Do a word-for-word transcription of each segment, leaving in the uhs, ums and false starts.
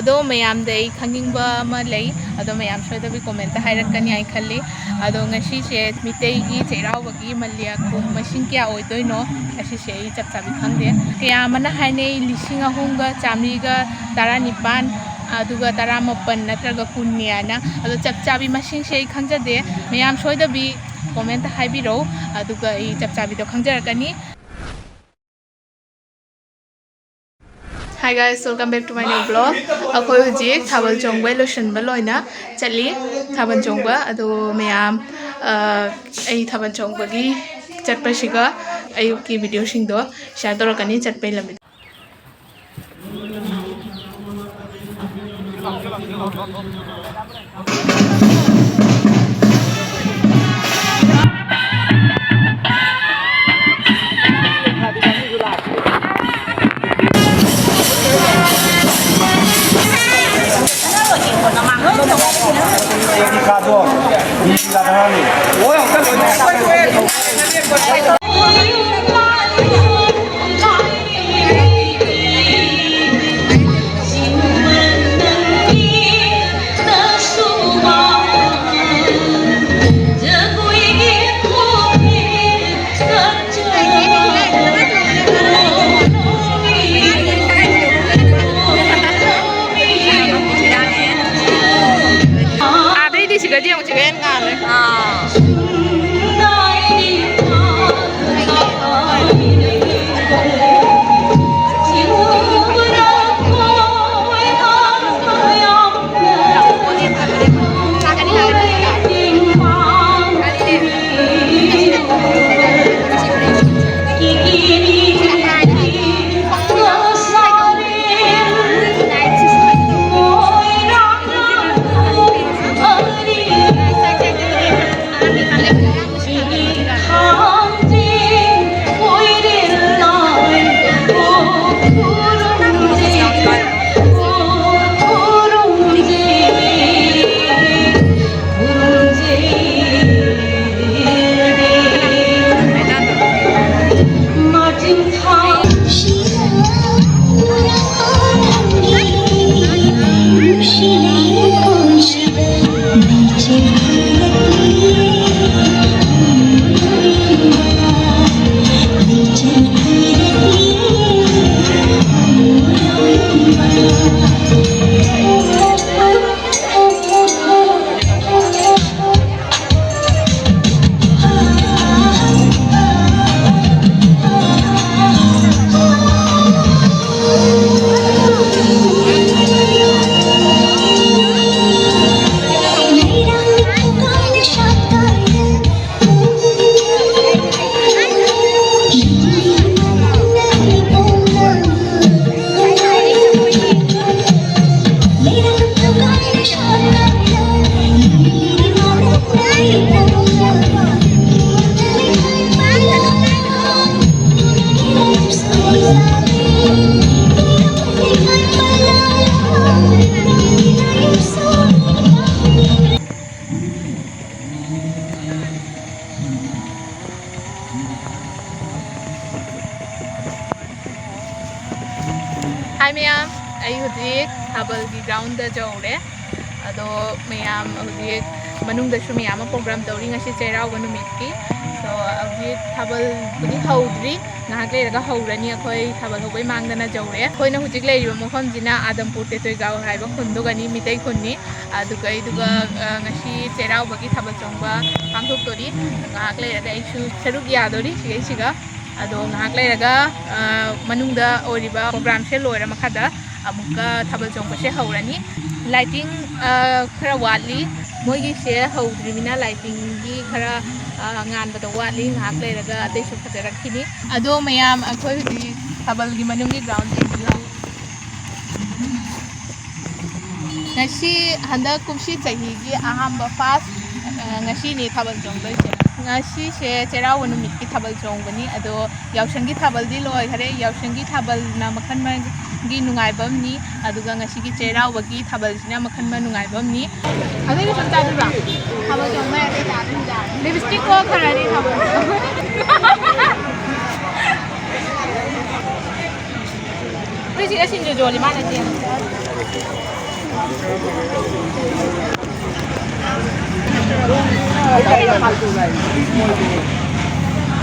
ꯑꯗꯣ ꯃꯌꯥꯝꯗ ꯑꯩ ꯈꯪꯅꯤꯡꯕ ꯑꯃ ꯂꯩ, ꯑꯗꯣ ꯃꯌꯥꯝ ꯁꯣꯏꯗꯕꯤ ꯀꯣꯃꯦꯟꯇ ꯍꯥꯏꯔꯛꯀꯅꯤ ꯍꯥꯏꯅ ꯈꯜꯂꯤ꯫ ꯑꯗꯣ ꯉꯁꯤꯁꯦ ꯃꯤꯇꯩꯒꯤ ꯆꯩꯔꯥꯎꯕꯒꯤ ꯃꯂꯤꯌꯥ ꯈꯣꯡ ꯃꯁꯤꯡ ꯀꯌꯥ ꯑꯣꯏꯗꯣꯏꯅꯣ, ꯑꯁꯤꯁꯦ ꯑꯩ ꯆꯞ ꯆꯥꯕꯤ ꯈꯪꯗꯦ꯫ ꯀꯌꯥ ꯑꯃꯅ ꯍꯥꯏꯅꯩ ꯂꯤꯁꯤꯡ ꯑꯍꯨꯝꯒ ꯆꯥꯃꯔꯤꯒ ꯇꯔꯥꯅꯤꯄꯥꯟ, ꯑꯗꯨꯒ ꯇꯔꯥꯃꯥꯄꯟ ꯅꯠꯇ꯭ꯔꯒ ꯀꯨꯟꯅꯤ ꯍꯥꯏꯅ꯫ ꯑꯗꯣ ꯆꯞ ꯆꯥꯕꯤ ꯃꯁꯤꯡꯁꯦ ꯑꯩ ꯈꯪꯖꯗꯦ꯫ ꯃꯌꯥꯝ ꯁꯣꯏꯗꯕꯤ ꯀꯣꯃꯦꯟꯇ ꯍꯥꯏꯕꯤꯔꯛꯎ, ꯑꯗꯨꯒ ꯑꯩ ꯆꯞ ꯆꯥꯕꯤꯗꯣ ꯈꯪꯖꯔꯛꯀꯅꯤ꯫ Hi guys, welcome back to my new vlog. ꯑꯩꯈꯣꯏ ꯍꯧꯖꯤꯛ ꯊꯥꯕꯜ ꯆꯣꯡꯕꯩ ꯂꯣꯏꯁꯤꯟꯕ ꯂꯣꯏꯅ ꯆꯠꯂꯤ꯫ ꯊꯥꯕꯜ ꯆꯣꯡꯕ ꯑꯗꯣ ꯃꯌꯥꯝ, ꯑ, ꯑꯩ ꯊꯥꯕꯜ ꯆꯣꯡꯕꯒꯤ ꯆꯠꯄꯁꯤꯒ ꯑꯌꯨꯛꯀꯤ ꯚꯤꯗꯤꯑꯣꯁꯤꯡꯗꯣ ꯁꯤꯌꯔ ꯇꯧꯔꯛꯀꯅꯤ ꯆꯠꯄꯩ ꯂꯝꯕꯤꯗ꯫ ꯃꯌꯥꯝ, ꯑꯩ ꯍꯧꯖꯤꯛ ꯊꯥꯕꯜꯒꯤ ꯒ꯭ꯔꯥꯎꯟꯗ ꯌꯧꯔꯦ꯫ ꯑꯗꯣ ꯃꯌꯥꯝ ꯍꯧꯖꯤꯛ ꯃꯅꯨꯡꯗꯁꯨ ꯃꯌꯥꯝ ꯑꯃ ꯄ꯭ꯔꯣꯒ꯭ꯔꯥꯝ ꯇꯧꯔꯤ ꯉꯁꯤ ꯆꯩꯔꯥꯎꯕ ꯅꯨꯃꯤꯠꯀꯤ꯫ So ꯍꯧꯖꯤꯛ ꯊꯥꯕꯜꯕꯨꯗꯤ ꯍꯧꯗ꯭ꯔꯤ, ꯉꯥꯏꯍꯥꯛ ꯂꯩꯔꯒ ꯍꯧꯔꯅꯤ꯫ ꯑꯩꯈꯣꯏ ꯊꯥꯕꯜ ꯍꯧꯕꯩ ꯃꯥꯡꯗꯅ ꯌꯧꯔꯦ꯫ ꯑꯩꯈꯣꯏꯅ ꯍꯧꯖꯤꯛ ꯂꯩꯔꯤꯕ ꯃꯐꯝꯁꯤꯅ ꯑꯥꯗꯝꯄꯨꯔ ꯇꯦꯇꯣꯏꯒꯥꯎ ꯍꯥꯏꯕ ꯈꯨꯟꯗꯨꯒꯅꯤ, ꯃꯤꯇꯩ ꯈꯨꯟꯅꯤ꯫ ꯑꯗꯨꯒ ꯑꯗꯨꯒ ꯉꯁꯤ ꯆꯩꯔꯥꯎꯕꯒꯤ ꯊꯥꯕꯜ ꯆꯣꯡꯕ ꯄꯥꯡꯊꯣꯛꯇꯣꯔꯤ꯫ ꯉꯥꯏꯍꯥꯛ ꯂꯩꯔꯒ ꯑꯩꯁꯨ ꯁꯔꯨꯛ ꯌꯥꯗꯣꯔꯤ ꯁꯤꯒꯩꯁꯤꯒ꯫ ꯑꯗꯣ ꯉꯥꯏꯍꯥꯛ ꯂꯩꯔꯒ ꯃꯅꯨꯡꯗ ꯑꯣꯏꯔꯤꯕ ꯄ꯭ꯔꯣꯒ꯭ꯔꯥꯝꯁꯦ ꯂꯣꯏꯔ ꯃꯈꯥꯗ ꯑꯃꯨꯛꯀ ꯊꯥꯕꯜ ꯆꯣꯡꯕꯁꯦ ꯍꯧꯔꯅꯤ꯫ ꯂꯥꯏꯇꯤꯡ ꯈꯔ ꯋꯥꯠꯂꯤ, ꯃꯣꯏꯒꯤꯁꯦ ꯍꯧꯗ꯭ꯔꯤꯕꯅꯤꯅ ꯂꯥꯏꯇꯤꯡꯒꯤ ꯈꯔ ꯉꯥꯟꯕꯗꯣ ꯋꯥꯠꯂꯤ꯫ ꯉꯥꯏꯍꯥꯛ ꯂꯩꯔꯒ ꯑꯇꯩꯁꯨ ꯐꯖꯔꯛꯈꯤꯅꯤ꯫ ꯑꯗꯣ ꯃꯌꯥꯝ, ꯑꯩꯈꯣꯏ ꯍꯧꯖꯤꯛ ꯊꯥꯕꯜꯒꯤ ꯃꯅꯨꯡꯒꯤ ꯒ꯭ꯔꯥꯎꯟꯁꯤꯡꯁꯤꯗ ꯉꯁꯤ ꯍꯟꯗꯛ ꯀꯨꯝꯁꯤ ꯆꯍꯤꯒꯤ ꯑꯍꯥꯟꯕ ꯐꯥꯔꯁ, ꯉꯁꯤꯅꯤ ꯊꯥꯕꯜ ꯆꯣꯡꯗꯣꯏꯁꯦ꯫ ꯉꯁꯤꯁꯦ ꯆꯩꯔꯥꯎꯕ ꯅꯨꯃꯤꯠꯀꯤ ꯊꯥꯕꯜ ꯆꯣꯡꯕꯅꯤ꯫ ꯑꯗꯣ ꯌꯥꯎꯁꯪꯒꯤ ꯊꯥꯕꯜꯗꯤ ꯂꯣꯏꯈꯔꯦ꯫ ꯌꯥꯎꯁꯪꯒꯤ ꯊꯥꯕꯜꯅ ꯃꯈꯜ ꯑꯃꯒꯤ ꯅꯨꯡꯉꯥꯏꯕ ꯑꯃꯅꯤ, ꯑꯗꯨꯒ ꯉꯁꯤꯒꯤ ꯆꯩꯔꯥꯎꯕꯒꯤ ꯊꯥꯕꯜꯁꯤꯅ ꯃꯈꯜ ꯑꯃ ꯅꯨꯡꯉꯥꯏꯕ ꯑꯃꯅꯤ꯫ ꯑꯗꯨꯒꯤ ꯁꯨꯝ ꯆꯥꯗꯣꯏꯕ? ꯊꯥꯕꯜ ꯆꯣꯡꯕ ꯌꯥꯗꯦ, ꯆꯥꯗꯣꯏꯅꯤ, ꯆꯥꯗꯣꯏꯅꯤ꯫ ꯂꯤꯞꯁꯇꯤꯛ ꯀꯣꯛꯈ꯭ꯔꯅꯤ ꯊꯥꯕꯜ꯫ ꯑꯩꯈꯣꯏ ꯁꯤꯗ ꯁꯤꯡꯖꯨ ꯌꯣꯜꯂꯤ, ꯃꯥꯅ ꯆꯦꯟ꯫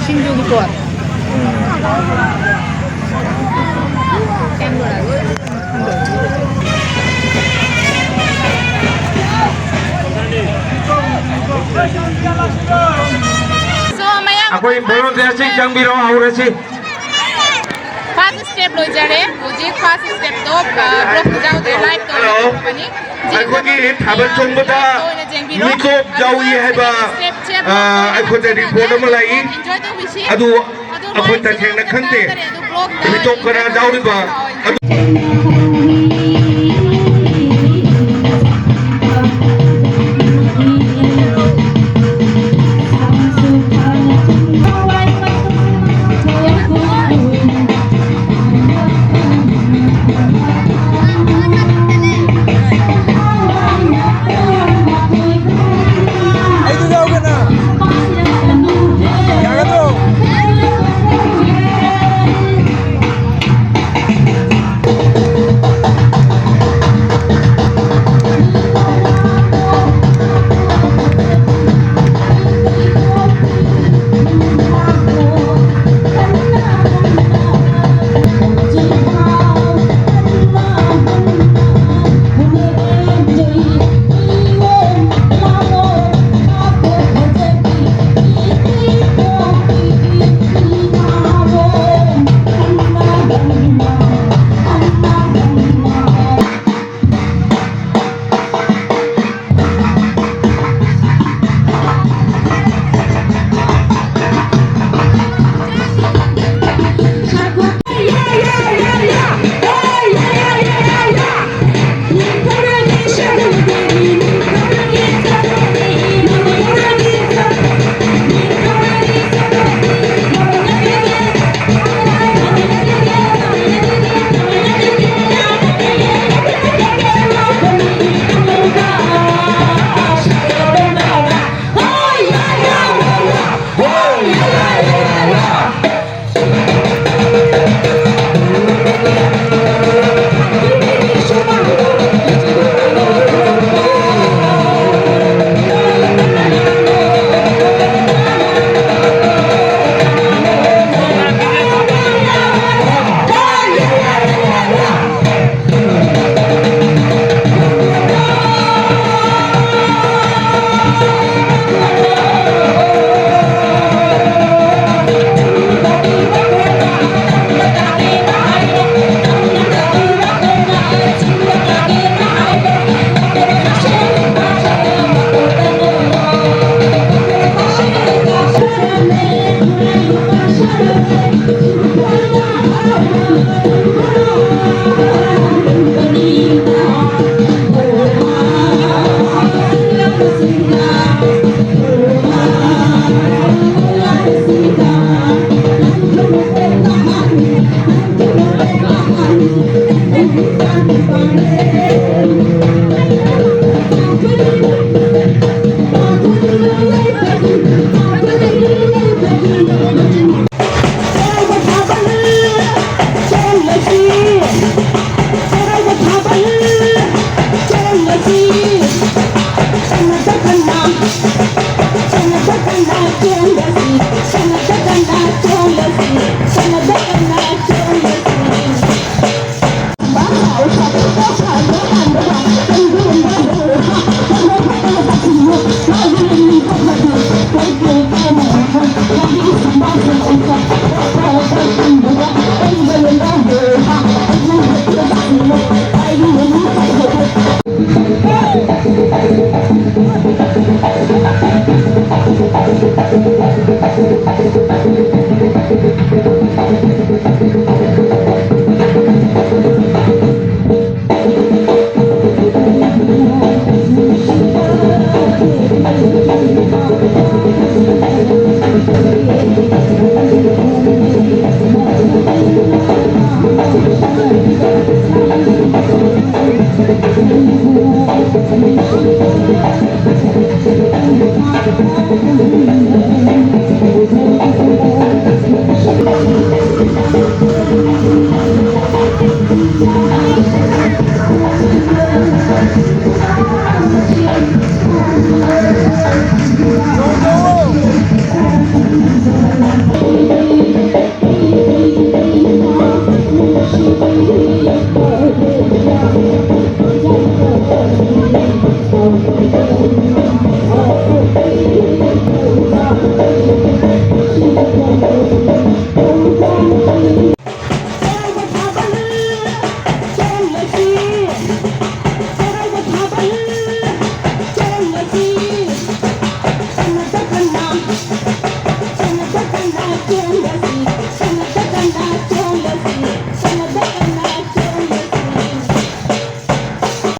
ꯁꯤꯡꯖꯨꯒꯤ ꯄꯣꯠ꯫ So, ꯃꯌꯥꯝ ꯑꯩꯈꯣꯏ ꯚꯣꯂꯨꯟꯇꯤꯌꯔꯁꯤꯡ ꯆꯪꯕꯤꯔꯣ, ꯍꯧꯔꯁꯤ꯫ First step ꯂꯣꯏꯖꯔꯦ꯫ ꯍꯧꯖꯤꯛ ꯐꯥꯔꯁ ꯁ꯭ꯇꯦꯞꯇꯣ, ꯑ, ꯕ꯭ꯂꯣꯛꯇ ꯌꯥꯎꯗ꯭ꯔꯦ, ꯂꯥꯏꯚꯇ ꯑꯣꯏꯅ ꯍꯜꯂꯣ꯫ ꯇꯧꯕꯅꯤ꯫ ꯑꯩꯈꯣꯏꯒꯤ ꯊꯥꯕꯜ ꯆꯣꯡꯕꯗ ꯂꯥꯏꯚꯇ ꯑꯣꯏꯅ ꯌꯦꯡꯕꯤꯔꯣ꯫ ꯃꯤꯇꯣꯞ ꯌꯥꯎꯏ ꯍꯥꯏꯕ, ꯁ꯭ꯇꯦꯞꯁꯦ ꯑ, ꯑꯩꯈꯣꯏꯗ ꯔꯤꯄꯣꯔꯠ ꯑꯃ ꯂꯥꯛꯏ꯫ ꯑꯦꯟꯖꯣꯏ ꯇꯧꯕꯤꯁꯤ꯫ ꯑꯗꯨ ꯑꯗꯣ ꯑꯩꯈꯣꯏ ꯃꯣꯏꯁꯦ ꯇꯁꯦꯡꯅ ꯌꯥꯝꯅ ꯈꯪꯗꯦ꯫ ꯇꯥꯡꯗꯔꯦ, ꯑꯗꯣ ꯕ꯭ꯂꯣꯛꯇ ꯃꯤꯇꯣꯞ ꯀꯅꯥ ꯌꯥꯎꯔꯤꯕ? ꯑꯗꯨ